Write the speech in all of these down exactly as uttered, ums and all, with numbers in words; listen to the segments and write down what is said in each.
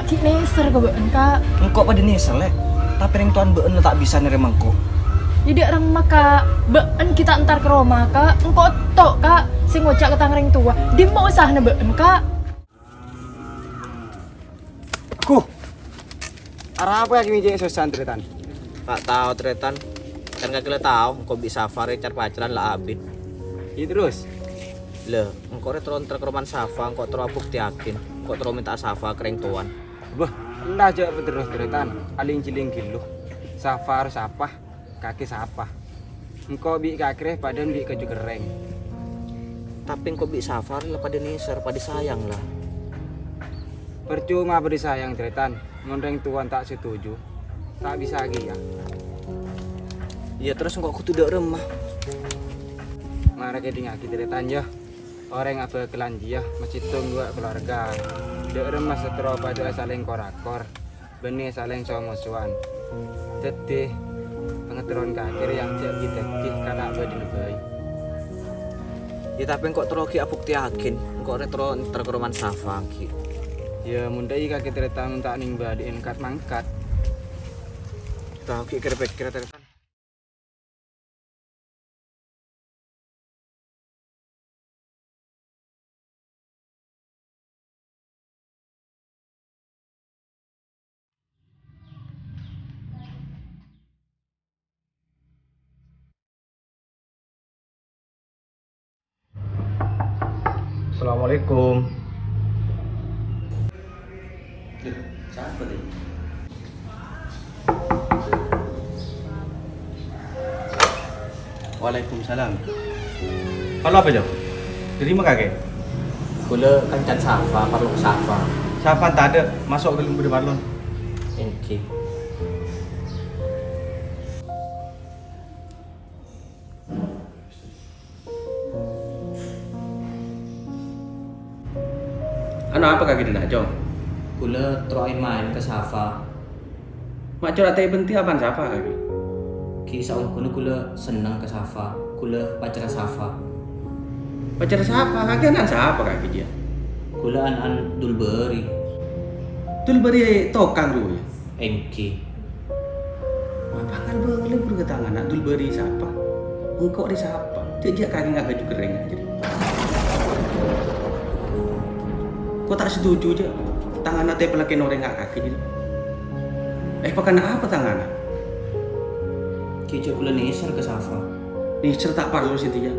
Ghi' nèser ka bâ'en, Ka'. Engko' padâ nèser, Lè'. Tapè rèng towan bâ'en la ta' bisa narèma engko'. Iyâ, dâ' remma, Ka'. Bâ'en ghi' ta' entar ka roma, Ka'. Engko' to', Ka', sè ngoca' ka tang rèng towa. Dimma usahana bâ'en, Ka'? Ghu! Arapa ghi' mè' cè' sossana, Tarètan? Ta' tao, Tarètan. Kan kakè la tao, engko' bi' Safa rè car-pacaran la abit. Iyâ, terros? Lè, engko' rè terro entar ka romana Safa, engko' terro abuktèyaghi, engko' terro mènta'a Safa ka rèng towan. Bâh, ella jhâ' paterros, Tarètan. Aling-jiling ghâllu. Safa rowa Safa, kakè Safa. Engko' bi' kakè rè padâna bi' kaju kerrèng. Tapè engko' bi' Safa rè la padâ nèser, padâ sayang la. Parcoma padâ sayang, Tarètan. Mon rèng towana ta' setuju, ta' bisa kèya. Iyâ, terros engko' kodhu dâ' remma? Mara kèdingngaghi, Tarètan, yâ. Orèng abhâkalan jiyâ masèttong duwâ' kalowarga. Dâ' remma sè terro padâ'â salèng kor-akor, bânnè salèng so-mosowan. Dhâddhi, pangaterron kakè rè yang jhâ' ghi-dhâggi kana' bâdâna bhâi. Iyâ, tapè engko' terro ghi' abuktèyaghi, engko' rè terro entar ka romana Safa ghi'. Iyâ, mon dâ' kakè, Tarètan, ta' nèng bâdâ'â kat-mangkat. Tao ghi' kèr-pèkkèr, Tarètan. Assalamualaikum. Loh, sapa, Lè'? Waalaikumsalam. Parlo apa, Jhâ? Dâri ma' kakè? Kaulâ kancana Safa, parlo ka Safa. Safa tadâ', maso' ka dâlem bâdâ parlo. Èngghi. Anu apa kakè dinna', Cong? Kaulâ terro maèn ka Safa. Ma' cora' ta' èbhânta apaan Safa kakè? Ghi' saongghuna kaulâ senneng ka Safa. Kaulâ pacarra Safa. Pacarra Safa? Kakè ana'na sapa kakè jiyâ? Kaulâ ana'na Dulbari. Dulbari tokang rowa, yâ? Èngghi. Apa ngalbâ-ngalbâ ka tang ana' Dulbari sapa? Engko' rè sapa? Jhâ', jhâ' kakè nga' kaju kerrèng jâ. Ko' ta' setuju, jhâ'. Tang ana' tepellaghi orèng nga' kakè jâ. Eh, pakana apa tang ana'? Ghi' jhâ' kaulâ nèser ka Safa. Nèser ta' parlo satèya.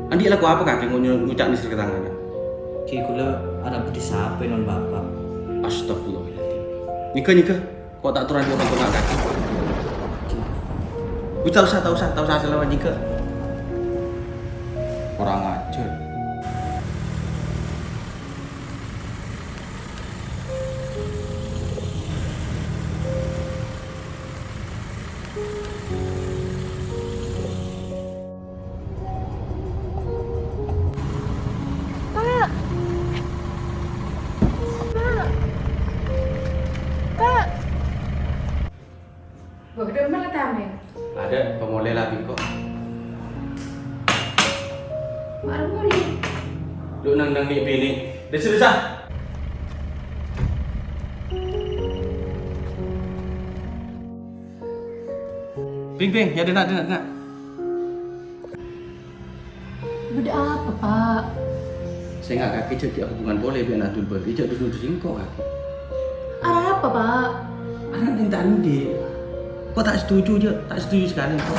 Andi' lako apa kakè ngo-, ngoca' nèser ka tang ana'? Ghi' kaulâ arapa dhisapè non Bapa'. Astagfirullahaladzim. Nyèngghâ, nyèngghâ. Ko' ta' toron dhi' orèng tonga kakè. Wis, ta' osa, ta' osa, ta' osa salawan nyèngghâ. Kurang ajar. Ka'! Ka'! Ka'! Bâh, dâ' emma la tamèng? Adâ', pamolè la bi' engko'. Mara molè. Lu nang-nang nè' binè'. Dessa-dessa. Bing, Bing, yâ, dâna', dâna', dâna'. Bâdâ apa, Pa'? Sènga' kakè jhâ' ghi' ahubungan polè bi' ana' Dulbari, jhâ' du-, du-, du-, sèngko' kakè. Arapa, Pa'? Ana' nèng ta' andi'. Ko' ta' setuju, jhâ', ta' setuju sakalè, ko'.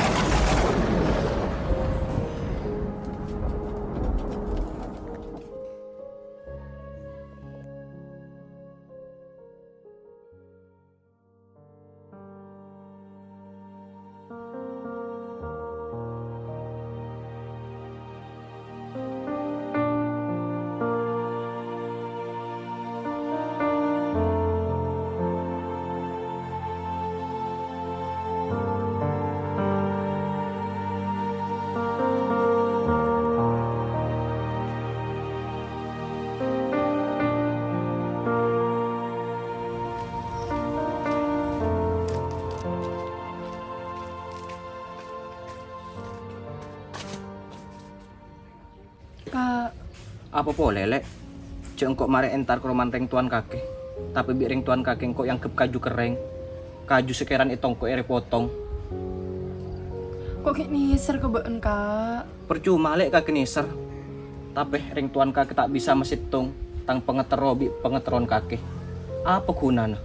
Ka'. Apa polè, Lè'? Jhâ' engko' marè entar ka romana rèng towana kakè. Tapè bi' rèng towan kakè engko' èangghep kaju kerrèng, kaju sè kèran ètongko' èrèpotong. Ko' ghi' nèser ka bâ'en, Ka'? Parcoma lè' kakè nèser, tapè rèng towan kakè ta' bisa masèttong tang pangaterro bi' pangaterron kakè. Apa ghunana?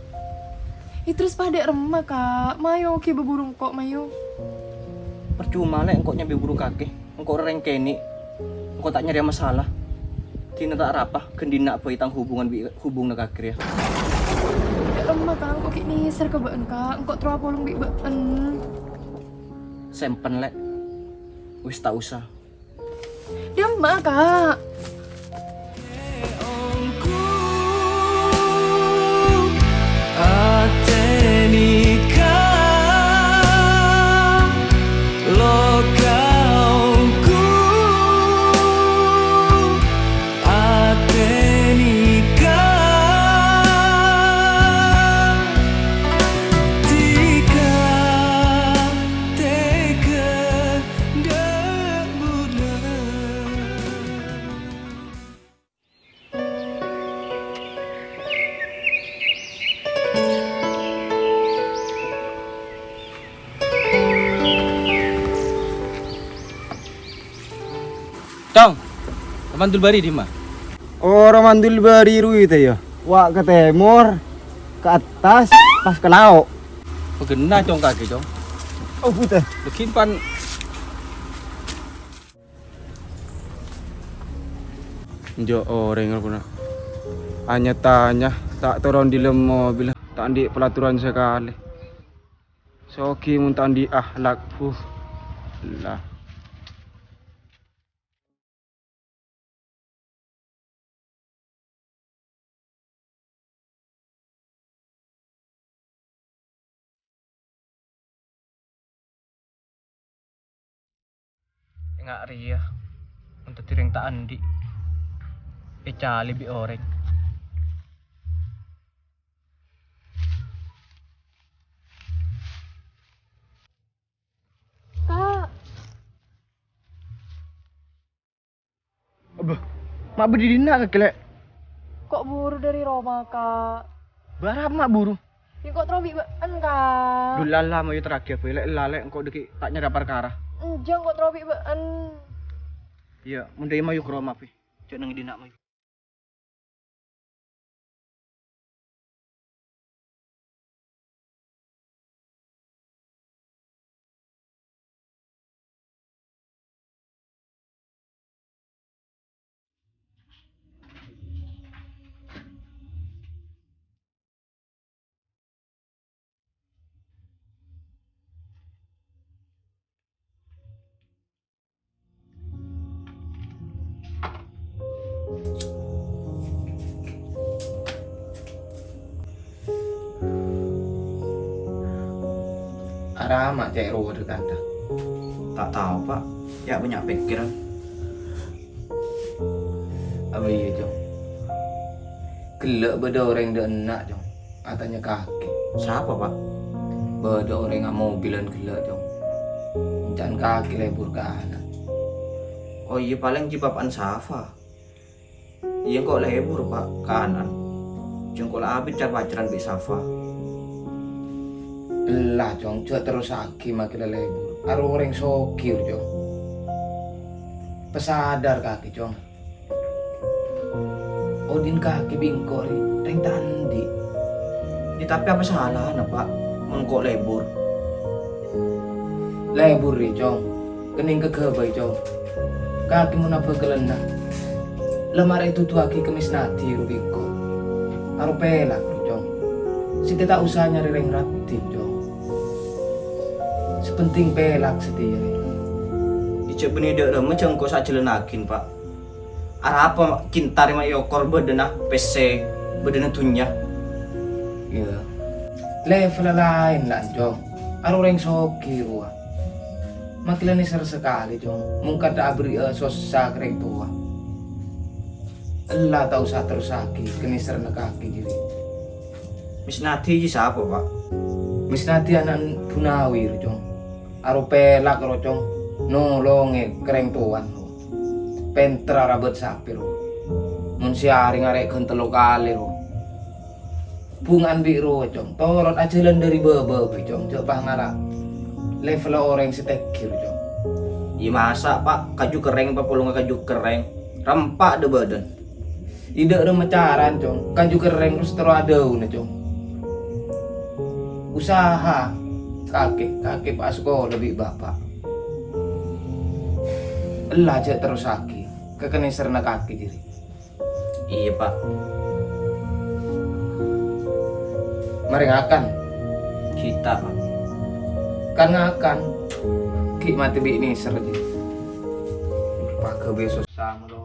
Yâ terros padâ remma, Ka'. Mayu ghi' bhuru engko', mayu. Parcoma lè' engko' nyabâ bhuru kakè. Engko' rèng kènè'. Engko' ta' nyarè masalah. Dina ta' arapa, ghân dinna' bhâi tang hubungan bi' hubunganna kakè rèya. Dâ' remma, Ka', engko' ghi' nèser ka bâ'en, Ka'. Engko' terro apolong bi' bâ'en. Sèmpen, lè'. Wis ta' osa. Dâ' remma, Ka'. Cong, Romandul Bari dimma? Oh, Romandul Bari rowa, yâ. Wa' ka tèmor, ka attas, pas ka lao'. Paghenna, Cong, kakè, Cong. Oh, bhunten. Lagi pan Enjâ' orèng, rowa, na. Anya-tanya, ta' toron dâlem mobil, ta' andi' palatoran sakalè. Soghi mon ta' andi' akhlak, buh. Lah. Enga' rèya, mon dhâddhi rèng ta' andi', ècalè bi' orèng. Ka'. Abbâ, ma' bâdâ è dinna', Ka', Lè'? Ko' buru dâri roma, Ka'. Bârâmma buru? Yâ, ko' terro bi' bâ'en, Ka'. Dulala, mayu terraghi, Lè', la, Lè', engko' dâgghi' ta' nyarè parkara. Enjâ', ko' terro bi' bâ'en. Iyâ, mon dâri mayu ka roma, Bi. Jhâ' neng è dinna', mayu. Arapa ma' cè' rowa dâ' kantha? Ta' tao, Pa'. Yâ, bânnya' pèkkèran. Abâ iyâ, Cong. Ghellâ' bâdâ orèng dâ' enna', Cong. Atanya kakè. Sapa, Pa'? Bâdâ orèng amobilan ghellâ', Cong. Ènca'an kakè lebur ka ana'. Oh iyâ, palèng jhâ' bapa'na Safa. Iyâ, engko' lebur, Pa', ka ana'na. Jhâ' engko' la abit car-pacaran bi' Safa. Ella, Cong, jhâ' terrossaghi makkèla lebur. Aro orèng soghi, Cong. Pasadar kakè, Cong. Odi'na kakè bi' engko' rè, rèng ta' andi'. Yâ, tapè apa salana, Pa', mon engko' lebur? Lebur rè, Cong. Kennèng kaghâbây, Cong. Kakè mon abhâkalanna. La marè èduduwaghi ka Misnadi, ro, bi' engko'. Aro pèlak, ro, Cong. Sèttè ta' osa nyarè rèng raddhin, Cong. Sè pentèng pèlak satèya rè. Ijâ bânnè dâ' remma jhâ' engko' sajhâlânnaghin, Pa'. Arapa cinta rè ma' èokor bâdâna pèssè, bâdâna dhunnya? Iyâ. Level laèn la, Cong. Aro orèng soghi rowa. Makkèla nèser sakalè, Cong. Mon kadhâ' abârri'â sossa ka rèng towa. Ella ta' osa terrossaghi ka nèserra kakè jârèya. Misnadi jiyâ sapa, Pa'? Misnadi ana'na Bunawi, ro, Cong. Aro pèlak, ro, Cong. Nolongè ka rèng towana, ro. Pènter arabât sapè, ro. Mon sè arè ngarè' ghân tello kalè, ro. Bhunga'an bi' rowa, Cong. Torot ajhâlân dâri bâbâ bi', Cong. Jhâ' pas ngala' level orèng sè tèghir, Cong. Iyâ, masa', Pa', kaju kerrèng, Pa', polongnga kaju kerrèng. Rempa' dâ-bâdân. Idâ' remma caran, Cong. Kaju kerrèng terros terro adhâuna, Cong. Usaha. Kakè, kakè, Pa', asakola bi' Bapa'. Ella jhâ' terrossaghi. Ka kanèserna kakè jârèya. Iyâ, Pa'. Marè ngakan. Ghi' ta', Pa'. Kan ngakan. Ghi' matè bi' nèser jâ. Pagâbây sossa ngono.